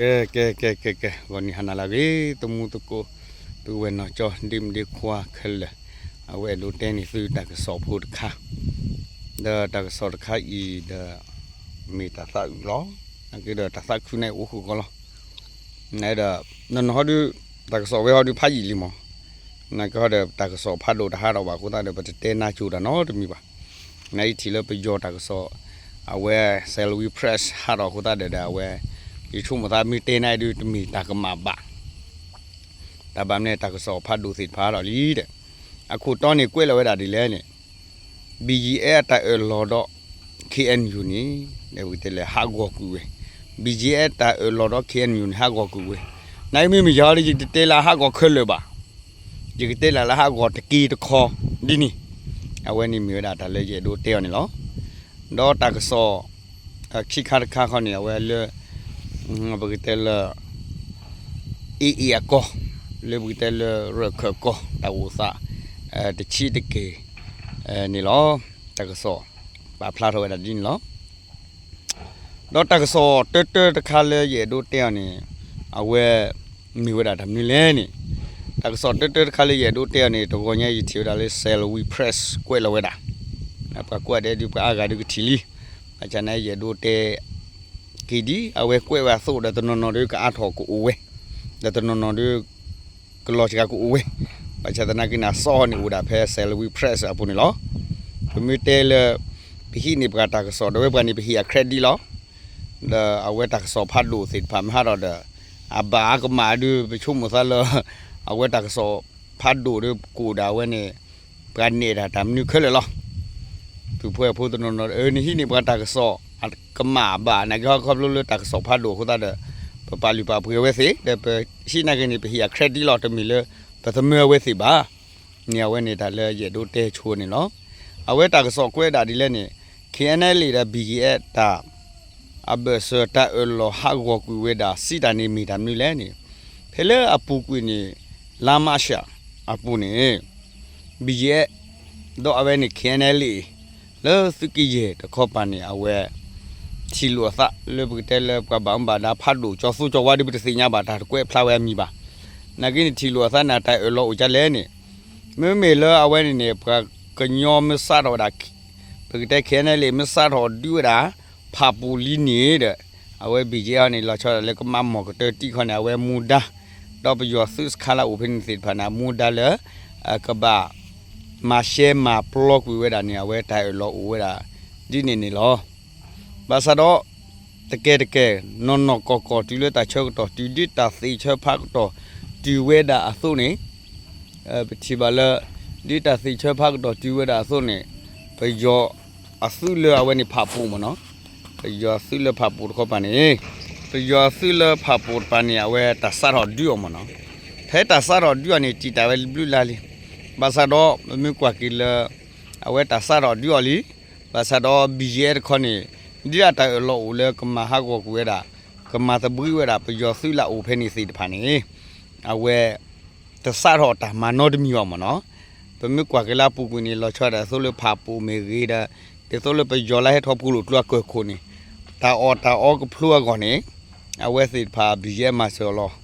ကဲ ကဲ ကဲ ကဲ ကဲ ဂီၤနံၤဟါနၤလၢအဂ့ၤ သမူသကိး ပုၢ်ဝဲၢ်နီၢ်ကၠီ ဒ့မုၣ်ဒ့ခွါခဲလၢာ်, အဝဲအဲၣ်ဒိးတဲန့ၢ်သုတၢ်ကစီၣ်ဖိတခါ, ဒီးတၢ်ကစီၣ်တခါအံၤဒီး မ့ၢ်တၢ်သးအုးလီၤ, နာ်က့ဒီးတၢ်သးခုန့ၣ်အိၣ်ဃုာ်ကီလီၤ, နဒီး နီၢ်နီၢ်ဟီဒုး တၢ်ကစီၣ်ဝဲဟီဒုးဖးယံာ်လံမး, နာ်က့ဟီဒီးတၢ်ကစီၣ်ဖးဒိၣ်တဟးထီၣ်ဘၣ်အဃိသတးဒီး ပတတဲနါစိၤတၢ်နီတမံၤဘၣ်, နအံၤထံၣ်လၢပယီၤတၢ်ကစီၣ် အဝဲ Salween Press ဟးထီၣ်အဃိသတးဒီး အဝဲ ယဆိကမိၣ်သးမ့ၢ်တဲနၤဒုးတမ့ၢ်တၢ်ကမၣ်ဘၣ်, တၢ်ဘၣ်မနုၤတၢ်ကစီၣ်ဖးဒိၣ်သ့ၣ်တဖၣ်ဟးထီၣ်လံဒီး အခိၣ်တီန့ၣ်ကွဲးလီၤဝဲဒၣ်ဒ်လဲၣ်န့ၣ် BGF အတၢ်အၢၣ်လီၤဒီး KNU န့ၣ် ပကတဲလၢဟးဂီၤကွံာ်ဝဲ, BGF တၢ်အၢၣ်လီၤဒီး KNU န့ၣ် ဟးဂီၤကွံာ်ဝဲ, နအံၤမ့မ့ၢ်ယၤဒီး ယတတဲလၢအဟးဂီၤခဲလၢာ်ဘၣ်, ယကတဲလၢလၢဟးဂီၤတက့တခီ ဒ်န့ၣ်, အဝဲန့ၣ်မ့ၢ်ဝဲဒၣ်တၢ်လၢယအဲၣ်ဒိးတဲအီၤန့ၣ်လီၤ. ဒီးတၢ်ကစီၣ် ခံခါတခါခီန့ၣ် အဝဲလၢ ပကတဲလၢ AA အကီၢ် လၢပကတဲလၢရၢၢ်ခၢၣ်ကီၢ် တၢ်အိၣ်သး တဆံးတက့ၢ်န့ၣ်လီၤ. တၢ်ကစီၣ် ပာ်ဖျါထီၣ်ဝဲဒၣ်ဒ်န့ၣ်လီၤ. ဒီးတၢ်ကစီၣ်တၢတၢတခါလၢယအဲၣ်ဒိးတဲအီၤန့ၣ် အဝဲ မ့ၢ်ဝဲဒၣ်တၢ်မနုၤလဲၣ်န့ၣ်, တၢ်ကစီၣ်တၢတၢတခါလၢယအဲၣ်ဒိးတဲအီၤန့ၣ် တဂီၤညါယထံၣ်ဝဲဒၣ်လၢ Salween Press ကွဲးလီၤဝဲဒၣ်, ပှၤကွၢ်ဒဲးဒုးပှၤအါဂၤဒုးကထံၣ်လံ, ဘၣ်ဆၣ်နာ်ယအဲၣ်ဒိးတဲ က့ၤဒ် အဝဲကွဲးဝဲအသိးဒီးတနီၤနီၤဒုးကအါထီၣ်ကအိၣ်ဝဲ, ဒီးတနီၤနီၤဒုး ကလီၤစှၤကအိၣ်ဝဲ, ဘၣ်ဆၣ်သနာ်က့န့ၣ် အစီန့ၣ်အိၣ်ဒၣ်ဖဲ Salween Press အပူၤန့ၣ်လီၤ. ပမ့ၢ်တဲလၢ ပဟံးန့ၢ်ပှၤတၢ်ကစီၣ်ဒီးဝဲပှၤန့ၣ် ပဟ့ၣ်အ credit လီၤ. ဒီးအဝဲတၢ်ကစီၣ်ဖးဒိၣ်သ့ၣ်တဖၣ်မ့ၢ်ဟးထီၣ်ဒီး အဘၣ်အကမၣ်ဒုး ပဆိကမိၣ်သးလၢ အဝဲတၢ်ကစီၣ်ဖးဒိၣ်ဒီးကအိၣ်ဒၣ်ဝဲန့ၣ် ပှၤနဲၣ်တၢ်တၢ်မနုၤခဲလၢာ်လီၤ. ပုၢ်ဖိဝဲၢ်ဖိတနီၤနီၤ အၢ နဟံးန့ၢ်ပှၤတၢ်ကစီၣ် အကမၣ်ဘၣ် နာ်က့ဟီခီဖျိလၢတၢ်ကစီၣ်ဖးဒိၣ်အဃိသတးဒီး ပပာ်လုၢ်ပာ်ပှ့ၤအဝဲသ့ၣ် ဒီးပဟံးနာ်က့န့ၣ် ပဟ့ၣ်အ credit လီၤ တမ့ၢ်လၢ ပသမၢအဝဲသ့ၣ်ဘၣ်. န့ၣ်အဝဲန့ၣ်တၢ်လၢယအဲၣ်ဒိးတဲဆိန့ၣ်လီၤ. အဝဲတၢ်ကစီၣ်ကွဲးဒၣ်ဒ်လဲၣ်န့ၣ် KNLA ဒီး BGF တၢ် အဘၢၣ်စၢၤတၢ်အၢၣ်လီၤဟးဂီၤကွံာ်ဝဲဒၣ် စံးတၢ်န့ၣ်မ့ၢ်တၢ်မနုၤလဲၣ်န့ၣ်, ဖဲလၢအပူၤကွံာ်န့ၣ် လါမးရှး အပူၤန့ၣ် BGF ဒီးအဝဲန့ၣ် KNLA လၢသုးကယဲၢ်တခီပၤန့ၣ် အဝဲ ထံၣ်လိာ်အသးလၢပကတဲလၢပှၤဘၣ်မူဘၣ်ဒါ ဖးဒိၣ်ကၠီသူကၠီဝါဒီး ပတသ့ၣ်ညါဘၣ် တၢ်တကွဲးဖျါဝဲအမံၤဘၣ်. နာ်က့န့ၣ် ထံၣ်လိာ်အသးန့ၣ် တၢ်အၢၣ်လီၤအိၣ်ဒ်လဲၣ်န့ၣ်, မ့မ့ၢ်လၢအဝဲန့ၣ်န့ၣ် ပှၤကညီမ့ၢ်စးထီၣ်ဝဲဒၣ် ပကတဲ KNLA မ့ၢ်စးထီၣ်ဒုးဝဲဒၣ် ဖးပူၤလံန့ၣ်ဒီး အဝဲ BGF န့ၣ် လီၤဆီဒၣ်လၢကမၤမီၢ်ကတၢၢ်တံၢ်ခီန့ၣ် အဝဲမူဒါ ဒီးပယီၤသုးစခါလၢအအိၣ်ဖဲန့ၣ်သ့ၣ်တဖၣ်န့ၣ် အမူဒါလၢ ကဘၣ် မၤရှဲမၤပျီကွံာ်ဝဲဒၣ်န့ၣ် အဝဲတၢ်အၢၣ်လီၤအိၣ်ဝဲဒၣ် ဒ်န့ၣ်န့ၣ်လီၤ. ဘၣ်ဆၣ်ဒီး တကဲတကဲ နီၢ်နီၢ်ကီၢ်ကီၢ်တုၤလၢတၢ်ဆၢကတီၢ်တုၤ ဒ်တၢ်သ့ၣ်ဆၢဖးကတီၢ်တုၤဝဲဒၣ်အသိးန့ၣ် ပထံၣ်ဘၣ်လၢ ဒ်တၢ်သ့ၣ်ဆၢဖးကတီၢ်တုၤဝဲဒၣ်အသိးန့ၣ် ပယီၤအသုးလၢအဝဲန့ၣ်ဖးပူၤမ့ၢ်နီၤ, ပယီၤအသုးလၢဖးပူၤတခီပၤန့ၣ် ပယီၤအသုးလၢဖးပူၤတပၤန့ၣ် အဝဲတၢ်စးထီၣ်ဒုးအီၤမ့ၢ်နီၤ, ဖဲတၢ်စးထီၣ်ဒုးအီၤန့ၣ် တံာ်တာ်ဝဲဘျုးလါလံ, ဘၣ်ဆၣ်ဒီး ပမ့ၢ်ကွၢ်က့ၤလၢ အဝဲတၢ်စးထီၣ်ဒုးအီၤလံ, ဘၣ်ဆၣ်ဒီး BGF တခီန့ၣ် ဒ်အတၢ်အၢၣ်လီၤအိၣ်လၢကမၤဟးဂီၤကွံာ်ဝဲဒၣ် ကမၤသဘှံးဝဲဒၣ် ပယီၤသုးလၢအအိၣ်ဖဲန့ၣ်သ့ၣ်တဖၣ်န့ၣ် အဝဲ တစးထီၣ်တၢ်မၤနီတမံၤဘၣ်မ့ၢ်နီၤ, ပမ့ၢ်ကွၢ်က့ၤလၢအပူၤကွံာ်န့ၣ် လီၤဆီဒၣ်သိးလၢဖးပူၤမ့ၢ်ဂ့ၤဒီး ဒ်သိးလၢပယီၤလၢဟဲထီၣ်ပူၤလိာ်ကျိအကၢၢ်ခိၣ်န့ၣ် တၢ်အီၣ်တၢ်အီကဖျိအဂီၢ်န့ၣ် အဝဲသ့ၣ်တဖၣ် BGF မၤစၢၤအီၤလီၤ.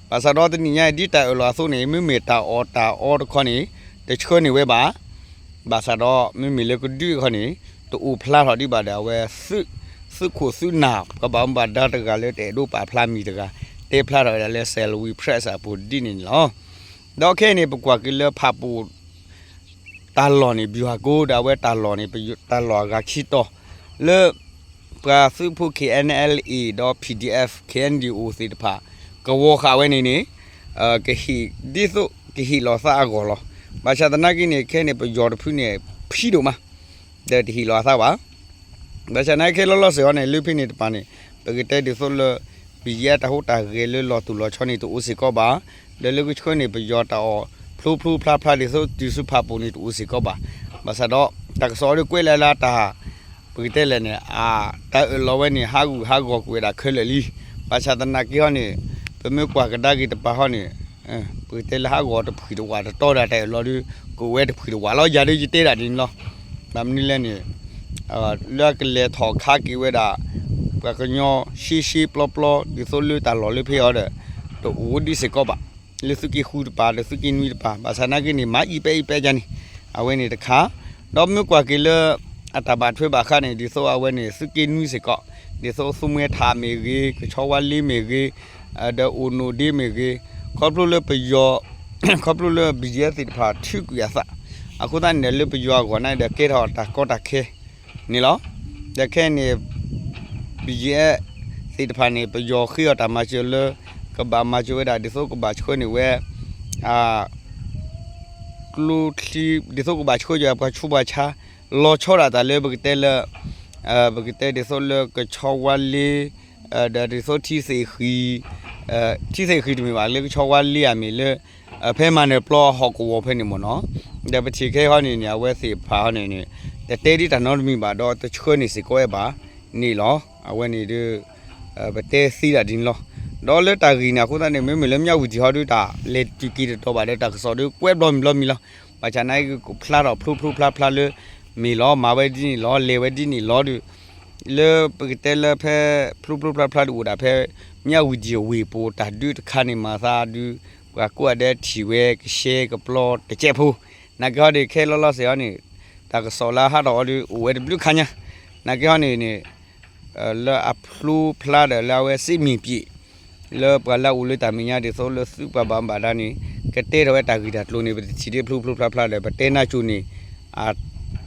ဘၣ်ဆၣ်ဒီးတနံၤညါအံၤ ဒ်တၢ်အၢၣ်လီၤအသိးန့ၣ် မ့မ့ၢ်တၢ်အီၣ်တၢ်အီတခီန့ၣ် တဆှၢန့ၢ်ဝဲဘၣ် ဘၣ်ဆၣ်ဒီး မ့မ့ၢ်လၢကဒုးတခီန့ၣ် တအိၣ်ဖျါထီၣ်ဒံးဘၣ်ဒီး အဝဲ သုးခိၣ်သုးနၢ် ပှၤဘၣ်မူဘၣ်ဒါတဂၤလၢတအဲၣ်ဒိးပာ်ဖျါမံၤတဂၤ တဲဖျါထီၣ်ဝဲဒၣ်လၢ Salween Press အပူၤဒ်န့ၣ်န့ၣ်လီၤ. ဒီးခဲအံၤန့ၣ် ပကွၢ်က့ၤလၢဖးပူၤ တၢ်လီၢ်န့ၣ် ဗျူဟာကုန်း ဒီးအဝဲတၢ်လီၢ်န့ၣ် တၢ်လီၢ်အဂၤခံတီၤ လၢ ပှၤသုးဖိ KNLA ဒီး PDF KNDO သ့ၣ်တဖၣ် ကဝီၤဃာ်ဝဲန့ၣ်န့ၣ် ကဟ့ၣ် ဒ်သိးကဟ့ၣ်လီၤသးအဂီၢ်လီၤ. ဘၣ်ဆၣ်သနာ်က့န့ၣ် ခဲအံၤန့ၣ် ပယီၤတဖုန့ၣ် ဖံးဒိၣ်မး ဒီးတဟ့ၣ်လီၤအသးဘၣ်. ဘၣ်ဆၣ်သနာ်က့ခဲလၢာ်လီၤစ့ၢ်ကီးန့ၣ် လၢဖဲန့ၣ်တပၤန့ၣ် ပကတဲဒ်သိးလၢ BGF တၢ်ဟူးတၢ်ဂဲၤလၢလီၤတူာ်လီၤဆီန့ၣ် တအိၣ်စ့ၢ်ကီးဘၣ်. ဒီးလၢကဆှၢန့ၢ်ပယီၤတၢ်အီၣ်ဖျိဖျိဖျါဖျါဒ်သိးတုၤဆူဖးပူၤန့ၣ် တအိၣ်စ့ၢ်ကီးဘၣ်. ဘၣ်ဆၣ်ဒီး တၢ်ကစီၣ်အံၤဒုးကွဲးလၢလၢတၢ် ပကတဲလဲၣ်န့ၣ် အတၢ်အၢၣ်လီၤဝဲန့ၣ် ဟးဂူာ်ဟးဂီၤကွံာ်ဝဲဒၣ်ခဲလၢာ်လံ. ဘၣ်ဆၣ်သနာ်က့ဟီန့ၣ် ပမ့ၢ်ကွၢ်ကဒါက့ၤတပၤဟီန့ၣ် ပကတဲလၢဟးဂီၤတဖှံၣ်တဝးတတီဒီးတၢ်အၢၣ်လီၤဒုး ကအိၣ်ဝဲတဖှံၣ်တဝးလီၤ. ယၤဒုးယတဲဒၣ်ဒ်န့ၣ်လီၤ. ဘၣ်မနုၤလဲၣ်န့ၣ် လၢအကလဲၤထီၣ်ခးက့ၤဝဲဒၣ် ပှၤကညီရှဲရှဲပျီပျီ ဒ်သိးလၢတၢ်လီၢ်လၢဖဲအံၤဒီး တအိၣ်ဒံးစ့ၢ်ကီးဘၣ်, လၢသုးက့ဃုတပၤဒီးသုးက့နွံတပၤ ဘၣ်ဆၣ်သနာ်က့န့ၣ် မၤအံၤပဲအံၤပဲယါန့ၣ်, အဝဲန့ၣ်တခါ, ဒီးမ့ၢ်ကွၢ်က့ၤလၢ အတၢ်ဘၣ်ထွဲဘၣ်ဃးန့ၣ် ဒ်သိးအဝဲန့ၣ် သုးက့နွံစ့ၢ်ကီး, ဒ်သိးသူမှဲထးမ့ၢ်ဂ့ၤ, ကဆီဝါလ့မ့ၢ်ဂ့ၤ, ဒီးအိၣ်နိၣ်ဒ့မ့ၢ်ဂ့ၤ, ခီဖျိလၢပယီၤ ခီဖျိလၢ ဘီၣ်ကၠံၣ်အဲၣ် သ့ၣ်တဖၣ်ထုးကွံာ်အသး, အဃိသတးန့ၣ်ဒီး လၢပယီၤအဂီၢ်န့ၣ်ဒီး ကဲထီၣ်တၢ်ကီတၢ်ခဲန့ၣ်လီၤ. ဒီးခဲအံၤန့ၣ် ဘီၣ်ကၠံၣ်အဲၣ် သ့ၣ်တဖၣ်န့ၣ် ပယီၤဃ့အီၤတၢ်မၤစၢၤလၢ ကဘၣ်မၤစၢၤဝဲဒၣ် ဒ်သိးကဘၣ်ဆှၢန့ၢ်ဝဲ အ ကျိချံ, ဒ်သိးကဘၣ်ဆှၢက့ၤပှၤဆူးပှၤဆါ, လီၤဆီဒၣ်တၢ်လၢပကတဲလၢ ပကတဲဒ်သိးလၢကဆီဝါလ့, ဒီးဒ်သိးထံသ့ၣ်ဃံ, ထံသ့ၣ်ဃံတမ့ၢ်ဘၣ် လၢကဆီဝါလ့အမ့ၢ်လၢ ဖဲမၤနၢၤပျီဟီၣ်ကဝီၤဖဲန့ၣ်မ့ၢ်နီၤ, ဒီးပထံၣ်ခဲအံၤန့ၣ်န့ၣ် အဝဲသ့ၣ်တဖၣ်န့ၣ်န့ၣ် တတဲဒ်တၢ်နီတမံၤဘၣ်ဒီး တဆှၢန့ၢ်စ့ၢ်ကီးဝဲဘၣ်န့ၣ်လီၤ. အဝဲန့ၣ်ဒီး ပတဲသ့ဒၣ်ဒ်န့ၣ်လီၤ. ဒီးလၢတၢ်ဂ့ၢ်န့ၣ်အဃိသတးန့ၣ် မ့မ့ၢ်လၢမၠၣ်ဝတံၣ်ဟီဒုး တၢ်လဲၤတုၤက့ၤတတီၤဘၣ်ဒီး တၢ်ကစီၣ်ဒုးကွဲးဘျီမံၤဘျီမံၤလီၤ. ဘၣ်ဆၣ်သနာ်က့ ကဖျါထီၣ်ဖျိဖျိဖျါဖျါလၢ မ့ၢ်လီၤ မၤဝဲဒ်န့ၣ်လီၤ လဲၤဝဲဒ်န့ၣ်လီၤဒီး လၢပကတဲလၢဖဲ ဖျိဖျိဖျါဖျါဒုးအိၣ်ဒၣ်ဖဲ မၠၣ်ဝတံၣ်အဝ့ၢ်ပူၤ တၢ်ဒုးတခါန့ၣ်မၤသးဒုး ပှၤကိးဂၤဒဲးထံၣ်ဝဲကရှဲကပျီတစဲးဖိ, နာ်က့ဟီဒုး ခဲလီၤလီၤစ့ၢ်ဟီန့ၣ် တၢ်ကစီၣ်လၢအဟးထီၣ်အီၤဒုး အိၣ်ဝဲတဘျုးခါညါ, နာ်က့ဟီန့ၣ်န့ၣ် လၢအဖျိဖျါဒီးလၢအဝဲစ့မ့ၢ်ပှဲၤ လၢပှၤလၢအအိၣ်လၢတၢ်မဲာ်ညါဒ်သိးလၢသုးပှၤဘၣ်မူဘၣ်ဒါန့ၣ် ကတဲထီၣ်ဝဲတၢ်ဂ့ၢ်တၢ်ကျိၤန့ၣ် ပတထံၣ်ဒ်ဖျိဖျိဖျါဖျါဒီး ပတဲနၢ်ကၠိန့ၣ်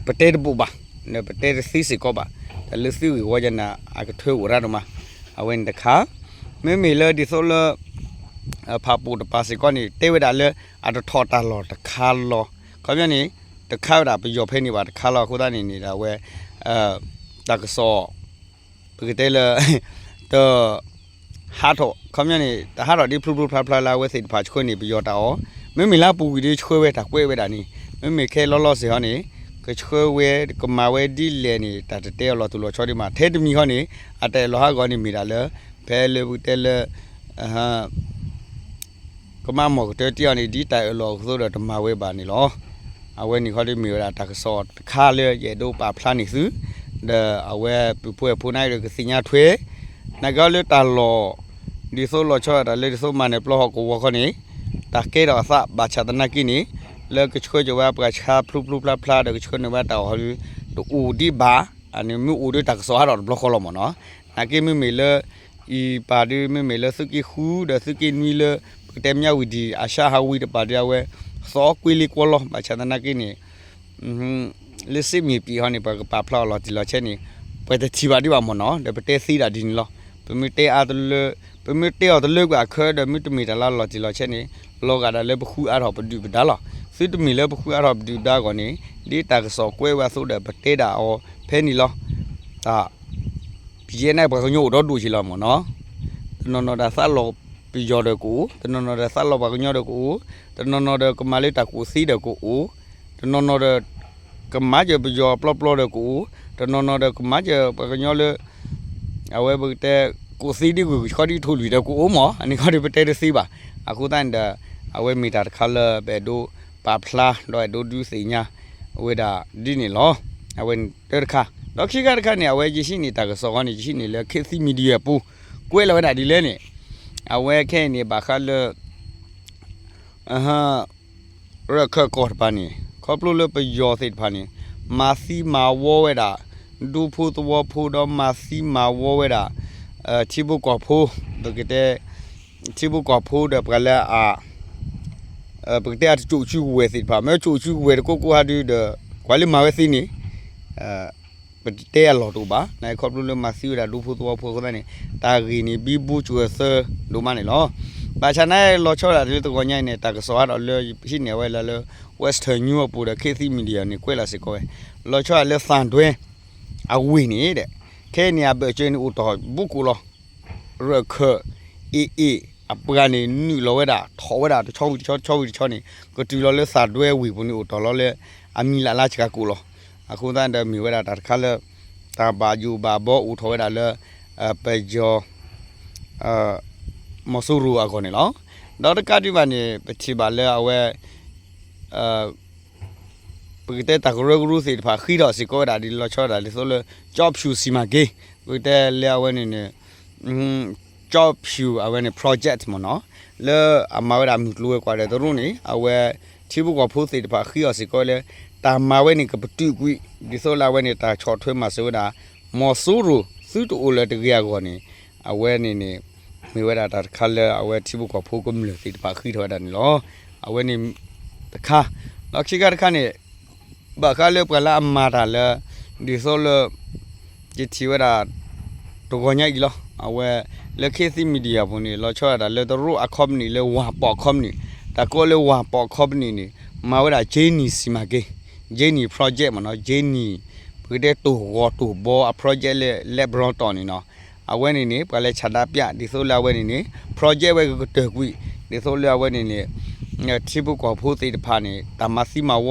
ပတဲတဘူးဘၣ်, ဒီးပတဲတသ့စ့ၢ်ကီးဘၣ်, တၢ်လၢသုးဂ့ၢ်ဝီယၤန့ၣ် အကထၢအိၣ်ရၣ်ဒိၣ်မး, အဝဲန့ၣ်တခါ, မ့မ့ၢ်လၢဒ်သိးလၢ ဖးပိာ်တပၤစ့ၢ်ကီးန့ၣ် တဲဝဲဒၣ်လၢ အတထီၣ်တၢ်လီၢ်တခါလီၤ, ခီပညီန့ၣ် တခါဝဲဒၣ်ပယီၤဖဲန့ၣ်ဘၣ်တခါလီၤ, အဃိသတးန့ၣ်န့ၣ်ဒီးအဝဲ တၢ်ကစီၣ် ပကတဲလၢ တ ဟးထီၣ် ခီပညီန့ၣ် တဟးထီၣ်ဒ်ဖျိဖျိဖျါဖျါလၢအဝဲသ့ၣ်တဖၣ်ဆှၢန့ၢ်ပယီၤတၢ်အီၣ်, မ့မ့ၢ်လၢအပူၤကွံာ်ဒ်ဆှၢဝဲတၢ်ကွဲးဝဲဒၣ်န့ၣ်, မ့မ့ၢ်ခဲလီၤလီၤစ့ၢ်ဟီန့ၣ် ကဆှၢဝဲကမၤဝဲဒ်လဲၣ်န့ၣ် တၢ်တတဲအီၤလီၤတူာ်လီၤဆီဒံးမး, ထဲတမံၤဟီန့ၣ် အတၢ်အၢၣ်လီၤဟးဂီၤန့ၣ်မ့ၢ်ဒၣ်လၢ ဖဲလၢပကတဲလၢ ကမၤမီၢ်ကတၢၢ်တ့ၢ်အီၤန့ၣ် ဒ်တၢ်အၢၣ်လီၤအသိးဒီးတမၤဝဲဘၣ်န့ၣ်လီၤ. အဝဲန့ၣ်ခီဒ်မ့ၢ်ဝဲဒၣ်တၢ်ကစီၣ်တခါလၢယအဲၣ်ဒိးပာ်ဖျါန့ၢ်သု, ဒီးအဝဲပုၢ်ဖိဝဲၢ်ဖိန့ၣ်ဒီးကသ့ၣ်ညါထွဲ, နာ်က့လၢတၢ်လီၢ် ဒ်သိးလီၤဆီဒၣ်တၢ်လၢဒ်သိးမၤနၢၤပျီဟီၣ်ကဝီၤခီန့ၣ် တၢ်ကဲထီၣ်အသးဘၣ်ဆၣ်သနာ်က့န့ၣ် လၢကဆှၢက့ၤဝဲပှၤဆါဖျိဖျိဖျါဖျါဒီးကဆှၢန့ၢ်ဝဲတၢ်အီၣ်ဟီဒုး တအိၣ်ဒံးဘၣ်, အန့ၣ်မ့ၢ်အိၣ်ဒီးတၢ်ကစီၣ်ဟးထီၣ်တဘျီဃီလီၤမ့ၢ်နီၤ, နာ်က့မ့မ့ၢ်လၢ အံၤပာ်ဒုး မ့မ့ၢ်လၢသုးက့ဃုဒီးသုးက့နွံလၢ ပကတဲမၠၣ်ဝတံၣ် အရှါဟးဝံၤတပၤဒုးအဝဲ သီကွ့လ့ကွီလီၤ, ဘၣ်ဆၣ်သနာ်က့န့ၣ် လၢစ့မ့ၢ်ပှဲၤဟီန့ၣ် ပှၤကပာ်ဖျါအီၤလီၤတံၢ်လီၤဆဲးန့ၣ် ပှၤတထံၣ်ဘၣ်ဒံးဘၣ်မ့ၢ်နီၤ, ဒီးပတဲသ့ဒၣ်ဒ်န့ၣ်လီၤ. ပမ့ၢ်တဲအါတလၢ ပမ့ၢ်တဲအီၤတလၢကွံာ်အခၢဒီး မ့ၢ်တမ့ၢ်တၢ်လၢလီၤတံၢ်လီၤဆဲးန့ၣ် လီၤဂာ်ဒၣ်လၢပဃုအါထီၣ်ပဒုၣ်ပဒါလီၤ. သုတမ့ၢ်လၢပဃုအါထီၣ်ပဒုၣ်ပဒါအဂီၢ်န့ၣ် ဒ်တၢ်ကစီၣ်ကွဲးဝဲအသိးဒီး ပတဲဒၣ်အီၤဖဲန့ၣ်လီၤ. တၢ် ပယဲၢ်န့ၣ် ပှၤကညီအိၣ်ဒီဒူၣ်ဆံးလီၤမ့ၢ်နီၤ, တနီၤနီၤဒီးသးလီၤပယီၤဒီးကအိၣ်, တနီၤနီၤဒီးသးလီၤပှၤကညီဒီးကအိၣ်, တနီၤနီၤဒီးကမၤလၢတၢ်ကူၣ်သ့ဒီးကအိၣ်, တနီၤနီၤဒီး ကမၤစၢၤပယီၤပျီပျီဒီးကအိၣ်, တနီၤနီၤဒီးကမၤစၢၤပှၤကညီလၢ အဝဲပကတဲ ကူၣ်သ့ဒ်ဂုၢ်ကဆှီဒ်ထိၣ်လွံၢ်ဒီးကအိၣ်မ့ၢ်, အန့ၣ်ခီဒီးပတဲတသ့ဘၣ်. အဃိသတးန့ၣ်ဒီး အဝဲမ့ၢ်တၢ်တခါလၢပအဲၣ်ဒိးပာ်ဖျါ ဒီးအဲၣ်ဒိးဒုးသ့ၣ်ညါဝဲဒၣ်ဒ်န့ၣ်လီၤ. အဝဲတၢတခါ, ဒီးခံခါတခါန့ၣ် အဝဲယဟံးန့ၢ်တၢ်ကစီၣ်ဃီန့ၣ် ယဟံးန့ၢ်လၢ ခေတ်သစ်မီဒီယာ ပူၤ ကွဲးလီၤဝဲဒၣ်ဒ်လဲၣ်န့ၣ်, အဝဲခဲအံၤန့ၣ် ဘၣ်ဃးလၢ ရၢၢ်ခၢၣ်ကီၢ်တဖၣ်န့ၣ် ခီဖျိလၢပယီၤသ့ၣ်တဖၣ်န့ၣ် မၤသံမၤဝီဝဲဒၣ် ဒူဖိသဝီဖိဒီးမၤသံမၤဝီဝဲဒၣ် ထံဖိကီၢ်ဖိ, ပကတဲ ထံဖိကီၢ်ဖိဒီးပှၤလၢအ ပကတဲအတကၠိၣ်စုကဝဲၤသ့ၣ်တဖၣ် မ့ၢ်ကၠိၣ်စုကဝဲၤတကိးကိးဟးဒုးဒီး ကွၢ်လၢမၤဝဲသ့န့ၣ် ပတတဲအလီၢ်တအိၣ်ဘၣ်. နခီဖျိလၢမၤသံဝဲဒၣ်ဒူဖိသဝီဖိအဃိသတးန့ၣ် တၢ်ဂ့ၢ်န့ၣ် ဘံဘူစှၤသၢဒိၣ်မးန့ၣ်လီၤ. ဘၣ်ဆၣ်န့ၣ် လီၤဆီဒၣ်တၢ်လၢတဂီၤညါအံၤန့ၣ် တၢ်ကစီၣ်ဟးထီၣ်လၢ ဟံးန့ၢ်ဝဲလၢ Western News အပူၤဒီး ခေတ်သစ်မီဒီယာ န့ၣ် ကွဲးလီၤစ့ၢ်ကီးဝဲ လီၤဆီဒၣ်လၢသၣ်ဒွဲ အဝ့ၢ်န့ၣ်ဒီး ခဲအံၤန့ၣ် အဘၢၣ်စၢၤန့ၣ် အိၣ်တ့ၢ်ဘူးကိာ်လီၤ. ရၢၢ်ခၢၣ် AA အပှၤန့ၣ် နုာ်လီၤဝဲဒၣ် ထီၣ်ဝဲဒၣ်တဆီဝံၤတဆီ တဆီဝံၤတဆီန့ၣ် ကတုၤလီၤလၢသၣ်ဒွဲဝ့ၢ်ပူၤန့ၣ် အိၣ်တ့ၢ်လီၤလၢ အမံၤလၢ်လၢ်စှၤကိာ်လီၤ. အဃိသတးဒီးမ့ၢ်ဝဲဒၣ်တၢ်တခါလၢ တၢ်ဘၣ်ယိၣ်ဘၣ်ဘီအိၣ်ထီၣ်ဝဲဒၣ်လၢ ပယီၤ မီၤစိရိၤအဂီၢ်န့ၣ်လီၤ. ဒီးတကးဒံးဘၣ်န့ၣ် ပထံၣ်ဘၣ်လၢအဝဲ ပကတဲတၢ်ကရၢကရိသ့ၣ်တဖၣ် ဃ့ထီၣ်စ့ၢ်ကီးဝဲဒၣ်ဒ်လီၤဆီဒၣ်တၢ်ဒ်သိးလၢ ကျောက်ဖြူစီမံကိန်း ပကတဲလၢအဝဲန့ၣ်န့ၣ် ကၠီၣ်ဖၠူၣ်အဝဲန့ၣ် project မ့ၢ်နီၤ, လၢအမၤဝဲဒၣ်မုၢ်ကျိၤဝဲၤကွာ်ဒီးတရူးန့ၣ် အဝဲ ထံဖိကီၢ်ဖိသ့ၣ်တဖၣ်ဃ့အီၤစ့ၢ်ကီးလၢ တၢ်မၤဝဲန့ၣ်ကပတုာ်ကွံာ် ဒ်သိးလၢအဝဲန့ၣ် တၢ်ဆီၣ်ထွဲမၤစၢၤဝဲဒၣ် မီၤစိရိၤသုတအိၣ်လၢၤတဂ့ၤအဂီၢ်န့ၣ် အဝဲန့ၣ်န့ၣ် မ့ၢ်ဝဲဒၣ်တၢ်တခါလၢအဝဲထံဖိကီၢ်ဖိကမျၢၢ်သ့ၣ်တဖၣ်ဃ့ထီၣ်ဝဲဒၣ်န့ၣ်လီၤ. အဝဲန့ၣ်တခါ, ဒီးခံခါတခါန့ၣ် ဘၣ်ဃးလၢပှၤလၢအမၤတၢ်လၢ ဒ်သိးလၢ ယထံၣ်ဝဲဒၣ် တဂီၤညါအံၤလီၤ. အဝဲ လၢ ခေတ်သစ် Media ပူၤန့ၣ် လီၤဆီဒၣ်တၢ်လၢတရူးအ company လၢ ဝၢ်ပီၣ် company, တၢ်ကိးလၢ ဝၢ်ပီၣ် company န့ၣ် မၤဝဲဒၣ် ကၠ့နံၣ်စီမံကိန်း, ကၠ့နံၣ် project မ့ၢ်နီၤ, ကၠ့နံၣ် ပကတဲတိၢ်ဂီၤတိၢ်ဘီအ project လၢ လၢဘရီတီၢ်န့ၣ်နီၤ. အဝဲန့ၣ်န့ၣ် ပှၤလဲၤဆန္ဒပြ ဒ်သိးလၢအဝဲန့ၣ်န့ၣ် project ဝဲကကတၢၢ်ကွံာ် ဒ်သိးလၢအဝဲန့ၣ်န့ၣ် ထံဖိကီၢ်ဖိသ့ၣ်တဖၣ်န့ၣ် တၢ်မၤသံမၤဝ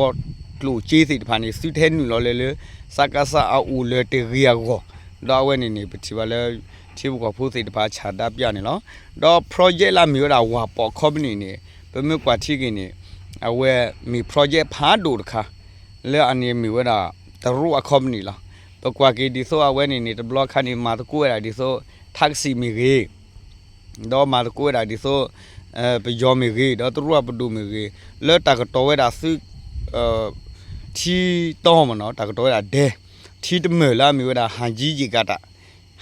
ီကျိၣ်စ့သ့ၣ်တဖၣ်န့ၣ် သုတဟဲနုာ်လီၤလၢၤလၢ စကစ အအိၣ်လၢၤတဂ့ၤအဂီၢ်, ဒီးအဝဲန့ၣ်န့ၣ် ပထံၣ်ဘၣ်လၢ ထံဖိကီၢ်ဖိသ့ၣ်တဖၣ်ဆန္ဒပြန့ၣ်လီၤ. ဒီး project လၢအမ့ၢ်ဝဲဒၣ် ဝၢ်ပီၣ် company န့ၣ် ပမ့ၢ်ကွၢ်ထံက့ၤန့ၣ် အဝဲမ့ၢ် project ဖးဒိၣ်တခါ လၢအန့ၣ်မ့ၢ်ဝဲဒၣ် တရူးအ company လီၤ. ပကွၢ်က့ၤဒ်သိးအဝဲန့ၣ်န့ၣ် တဘျီခါန့ၣ် မၤသကိးဝဲဒၣ်ဒ်သိး taxi မ့ၢ်ဂ့ၤ ဒီးမၤသကိးဝဲဒၣ်ဒ်သိး ပယီၤမ့ၢ်ဂ့ၤ ဒီးတရူးအပဒိၣ်မ့ၢ်ဂ့ၤ လၢတၢ်ကတီၤဝဲဒၣ်သု ထံတီမ့ၢ်နီၤ တၢ်ကတီၤဝဲဒၣ်ဒဲ ထံတမၢၢ်လၢအမ့ၢ်ဝဲဒၣ် ဟၣ်ကၠံယ့ၣ်ကၤတၢ်,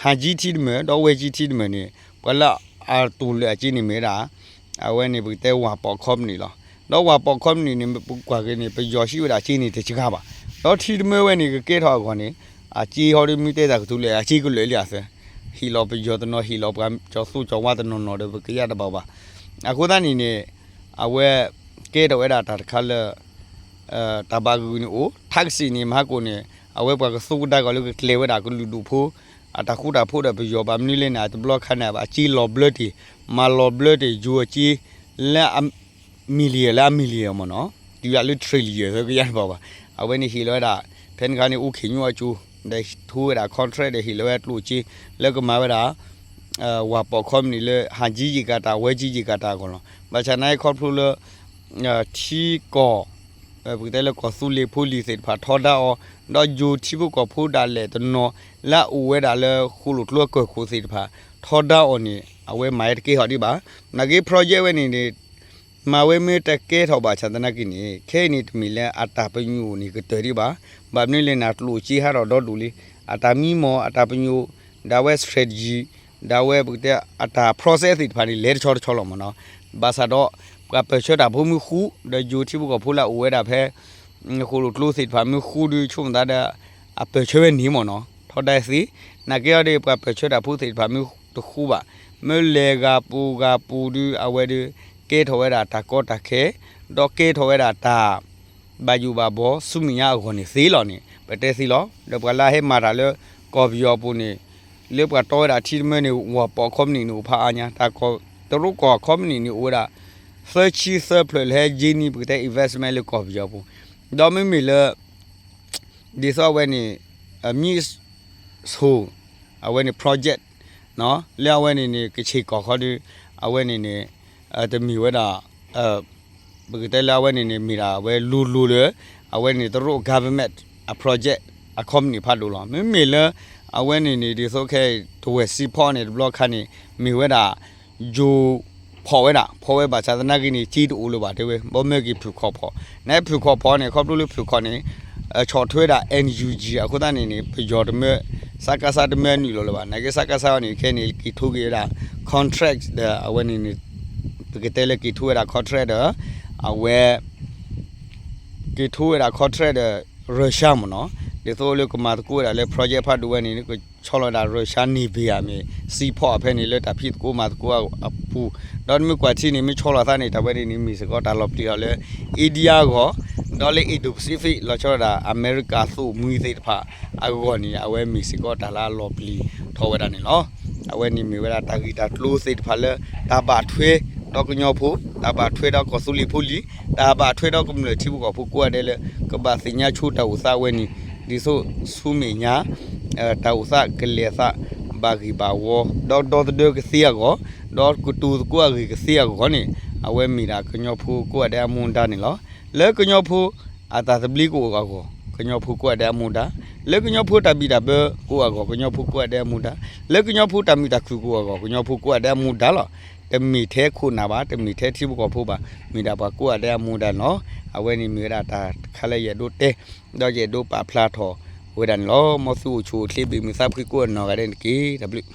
ဟၣ်ကၠံထံတမၢၢ် ဒီးဝဲကၠံထံတမၢၢ်န့ၣ် ပှၤလၢအတူၢ်လၢအကၠံန့ၣ်မ့ၢ်ဝဲဒၣ် အဝဲန့ၣ်ပကတဲဝၢ်ပီၣ် company လီၤ. ဒီးဝၢ်ပီၣ် company န့ၣ် ပကွၢ်က့ၤန့ၣ် ပယီၤဟံးဝဲဒၣ်ကၠံန့ၣ်တစှၤဘၣ်. ဒီးထံတမၢၢ်ဝဲန့ၣ် ကကဲထီၣ်အဂီၢ်န့ၣ် အကၠံဟီဒီးမ့ၢ်တဲတၢ်ကတိၤလဲၣ် အကၠံကလၢာ်လံအသး ဟ့ၣ်လီၤပယီၤတနီၤ ဟ့ၣ်လီၤပှၤကၠီၤသူကၠီၤဝါတနီၤနီၤဒီး ပကယၢ်တဘၣ်ဘၣ်. အဃိသတးန့ၣ်န့ၣ် အဝဲကဲထီၣ်ဝဲဒၣ်တၢ်တခါလၢ တၢ်ဘၣ်ဂုာ်န့ၣ်အိၣ် taxi န့ၣ် မဟါကိၣ်န့ၣ် အဝဲပှၤကသူကဒါကီၤလၢကကျဲၤဝဲဒၣ်ကလုာ်ဒူၣ်ဖိ အတၢ်ဃူတၢ်ဖိးဒီးပယီၤ ဘၣ်မနုၤလဲၣ်န့ၣ် တဘျီခါန့ၣ် အကၠံလီၤဘျၢတ့ၢ် မၤလီၤဘျၢတ့ၢ် ယိၤအကၠံ လၢ million လၢအ million မ့ၢ်နီၤ တုၤလၢ trillion သၢကယၤတဘၣ်ဘၣ်. အဝဲန့ၣ်ဟ့ၣ်လီၤဝဲဒၣ် ဖဲန့ၣ်ခါန့ၣ် အိၣ်ခ့ၣ်ညိၣ်အကၠိ ဒီးထိဝဲဒၣ် contract ဒီးဟ့ၣ်လီၤဝဲဒၣ်ကျိၣ်စ့ လၢကမၤဝဲဒၣ် ဝၢ်ပီၣ် company လၢ ဟၣ်ကၠံယ့ၣ်ကၤတၢ် ဝဲကၠံယ့ၣ်ကၤတၢ်အဂီၢ်လီၤ. ဘၣ်ဆၣ်နာ်က့ခီဖျိလၢ ထံကီၢ် ပကတဲလၢကီၢ်သူလ့ၤဖိလံၤသ့ၣ်တဖၣ်ထီဒါအီၤ ဒီးယိၤထံဖိကီၢ်ဖိဒၣ်လဲာ်တနီၤ လၢအအိၣ်ဝဲဒၣ်လၢဃိၣ်လိာ်ကျိအကၢၢ်ခိၣ်သ့ၣ်တဖၣ် ထီဒါအီၤန့ၣ် အဝဲမၤဝဲတကဲထီၣ်ဒံးဘၣ်. နာ်က့ project ဝဲန့ၣ်န့ၣ် မၤဝဲမ့ၢ်တကဲထီၣ်ဘၣ်ဆၣ်သနာ်က့န့ၣ် ခဲအံၤန့ၣ်တမ့ၢ်လၢအတၢ်ပညိၣ်န့ၣ်ကတၢၢ်ဒံးဘၣ်. ဘၣ်မနုၤလဲၣ်န့ၣ် ကျိၣ်စ့ဟးထီၣ်ဒီဒူၣ်လံ အတၢ်မံမီၢ် အတၢ်ပညိၣ် ဒၣ်ဝဲ strategy ဒၣ်ဝဲပကတဲအတၢ် process သ့ၣ်တဖၣ်န့ၣ် လဲၤတဆီတဆီလီၤမ့ၢ်နီၤ. ဘၣ်ဆၣ်ဒီး ပှၤပၢၢ်ဆၢတၢ်ဖိမ့ၢ်ဃူ ဒီးယိၤထံဖိကီၢ်ဖိလၢအအိၣ်ဝဲဒၣ်ဖဲ ဃိၣ်လိာ်ကျိသ့ၣ်တဖၣ်မ့ၢ်ဃူဒီး ဆိကမိၣ်သးဒီး အပၢၢ်ဆၢဝဲန့ၣ်မ့ၢ်နီၤ ထီဒါသ့. နာ်က့အီၤဒီး ပှၤပၢၢ်ဆၢတၢ်ဖိသ့ၣ်တဖၣ်မ့ၢ်တဃူဘၣ် မ့ၢ်လဲၤဂၤပူၤဂၤပူၤဒီး အဝဲဒီး ကဲထီၣ်ဝဲဒၣ်တၢ်ကီတၢ်ခဲ ဒီးကဲထီၣ်ဝဲဒၣ်တၢ် ဘၣ်ယိၣ်ဘၣ်ဘီဆူမဲာ်ညါအဂီၢ်န့ၣ်သ့လီၤန့ၣ် ပတဲသ့လီၤ. ဒီးပှၤလၢအဟဲမၤတၢ်လၢကီၢ်ပယီၤအပူၤန့ၣ် လၢပှၤတီဝဲဒၣ်ထံတမၢၢ်န့ၣ် ဝၢ်ပီၣ် company န့ၣ်အိၣ်ဖးအါညါ တၢ်ကီၢ် တရူးကီၢ် company န့ၣ်အိၣ်ဝဲဒၣ် သၢဆံသၢဖျၢၣ်လၢဟဲကၠ့နံၣ် ပကတဲ investment လၢကီၢ်ပယီၤအပူၤ ဒီးမ့မ့ၢ်လၢ ဒ်သိးအဝဲန့ၣ် မံၣ်ဆိၣ် အဝဲန့ၣ် project လၢအဝဲန့ၣ်န့ၣ် ကဆ့ၣ်ကီၢ်ခီဒီး အဝဲန့ၣ်န့ၣ် တမ့ၢ်ဝဲဒၣ် ပကတဲလၢအဝဲန့ၣ်န့ၣ် မ့ၢ်ဒၣ်အဝဲလိၤလိၤလၢ အဝဲန့ၣ် တရူး government အ project အ company ဖးဒိၣ်လီၤ. မ့မ့ၢ်လၢ အဝဲန့ၣ်န့ၣ် ဒ်သိးခဲအံၤ တဝဲၢ်စံဖီန့ၣ် တဘျီခါန့ၣ် မ့ၢ်ဝဲဒၣ် ယိၤ ဖီၣ်ဝဲဒၣ် ဖီၣ်ဝဲဘၣ်ဆၣ်သနာ်က့န့ၣ် ကၠ့တအိၣ်လၢၤဘၣ်တဲဝဲ ဘီမၢက့ၤဖုၣ်ခီၣ်ဖီၣ် နဖုၣ်ခီၣ်ဖီၣ်န့ၣ် ခီဖျိလၢဖုၣ်ခီၣ်န့ၣ် ဆီၣ်ထွဲဝဲဒၣ် NUG အဃိသတးန့ၣ်န့ၣ် ပယီၤတမၢ စကစတမၢနုာ်လီၤလၢၤဘၣ် နာ်က့ စကစန့ၣ် ခဲအံၤန့ၣ် က့ၤထိက့ၤဝဲဒၣ် contract ဒီး အဝဲန့ၣ်န့ၣ် ပကတဲလၢက့ၤထိဝဲဒၣ် contract ဒီး အဝဲ က့ၤထိဝဲဒၣ် contract ဒီး Russia မ့ၢ်နီၤ ဒ်သိးလၢကမၤသကိးဝဲဒၣ်လၢ project ဖးဒိၣ်ဝဲန့ၣ် ကဆီလီၤဝဲဒၣ် Russia Navy မ့ၢ် စံဖီၣ်အဖဲန့ၣ် လၢတၢ်ဖံးသကိးမၤသကိးအပူၤ ဒီးနမ့ၢ်ကွၢ်ထံန့ၣ် မ့ၢ်ဆီလီၤသးန့ၣ် တၢ်ဝဲန့ၣ်န့ၣ် မ့ၢ်စ့ၢ်ကီးတၢ်လီၤပျံၤအီၤလၢ India အဂီၢ် ဒီးလၢ Indo-Pacific လီၤဆီဒၣ်တၢ် အမဲရကၤသိၣ်မှံသ့ၣ်တဖၣ်အဂီၢ်န့ၣ် အဝဲမ့ၢ်စ့ၢ်ကီးတၢ်လၢအလီၤပျံၤထီၣ်ဝဲဒၣ်န့ၣ်လီၤ. အဝဲန့ၣ်မ့ၢ်ဝဲဒၣ်တၢ်ဂ့ၢ်တၢ်ကျိၤသ့ၣ်တဖၣ်လၢ တၢ်ဘၣ်ထွဲဒီးကညီဖိ တၢ်ဘၣ်ထွဲဒီးကီၢ်သူလ့ၤဖိလံၤ တၢ်ဘၣ်ထွဲဒီးကမျၢၢ်ထံဖိကီၢ်ဖိကိးဂၤဒဲးလၢ ကဘၣ်သ့ၣ်ညါဆိတၢ်အိၣ်သးဝဲန့ၣ် ဒ်သိးဆူမဲာ်ညါ တၢ်အိၣ်သးကလဲၤအသး ဘၣ်ဂ့ၢ်ဘၣ်ဝီ ဒီးဒီသဒၢကသ့အဂီၢ် ဒီးကတိၤသကိးအဂ့ၢ်ကသ့အဂီၢ်န့ၣ် အဝဲမ့ၢ်ဒၣ်ကညီဖိကိးဂၤဒဲးအမူဒါန့ၣ်လီၤ. လၢကညီဖိအတၢ်သဘျ့ကအိၣ်အဂီၢ် ကညီဖိကိးဂၤဒဲးအမူဒါ, လၢကညီဖိတၢ်ဘံၣ်တၢ်ဘၢကိးဂၤအဂီၢ် ကညီဖိကိးဂၤဒဲးအမူဒါ, လၢကညီဖိတၢ်မုာ်တၢ်ခုၣ်ကိးဂၤအဂီၢ် ကညီဖိကိးဂၤဒဲးအမူဒါလီၤ. တမ့ၢ်ထဲခိၣ်နၢ်ဘၣ်, တမ့ၢ်ထဲထံဖိကီၢ်ဖိဘၣ်, မ့ၢ်ဒၣ်ပှၤကိးဂၤဒဲးအမူဒါန့ၣ်လီၤ. အဝဲန့ၣ်မ့ၢ်ဝဲဒၣ်တၢ်တခါလၢယအဲၣ်ဒိးတဲ ဒီးယအဲၣ်ဒိးပာ်ဖျါထီၣ်ဝဲဒၣ်န့ၣ်လီၤ. မ်သုအိၣ်ဆူၣ်အိၣ်ချ့ ဘၣ်မုာ်သးဖှံကိးဂၤနီၢ်ဂၤဒဲးန့ၣ်တက့ၢ်. တၢ်ဘျုး